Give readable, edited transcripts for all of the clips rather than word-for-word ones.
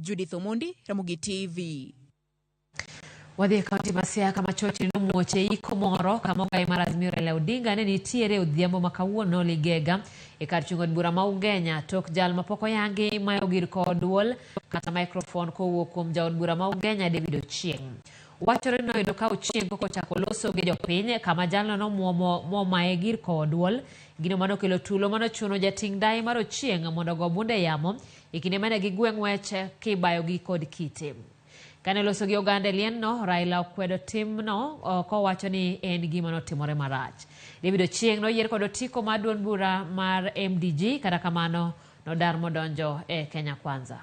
Judith Omondi, Ramogi TV. Wadhi e kaunti ma Siaya kama chochni nomuoch e iko moro kama ogai mar Azimio Raila Odinga ne nitiere odhiambo ma kawuono Ligega e kar chung' od bura ma Ugenya tok jal mapok oyangi mayo gir kowo duol kata microphone kowuok kuom jaod bura ma Ugenya David Ochieng'. Wachore ni noyudo ka Ochieng' kok ochako loso gi jopiny kama jalno nomuomo momaye gir kowo duol, gino manokelo tulo manochuno jating' ndaye mar Ochieng' mondo ogo bunde e yamo e kinde mane gigwe ng'wech kibayogi kod kite. Kane oloso gi oganda e liendno, Raila okwedo timno kowacho ni en gima notimore marach. David Ochieng' noyier kod otiko mar duond bura mar MDG, kata kamano nodar modonjo e Kenya Kwanza.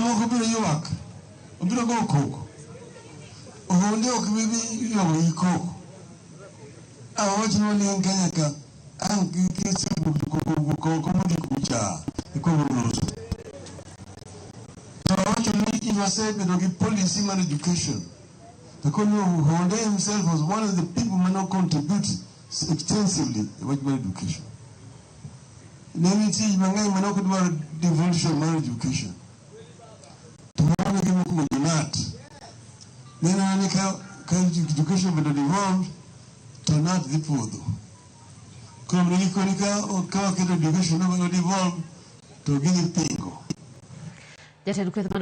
Moko biro ywak, obiro go koko. Ohonde ok bi ywago gi koko. Awach ni waling Kenya ka ang' kisewuok koko modhi kucha ikuongo loso. To awacho ni in wasebedo gi policy mar education. Because Honde himself was one of the people who now contribute extensively e wach mar education. Ne nitie ji mang'eny mane ok dwar devolution mar education. To mano e gima mokwongo jonat. Nenore ni ka education obedo devolved to nat dhi podho. Koro ne gikoni ka waketo education obedo devolved to gidhi pingo. Jatend kweth mano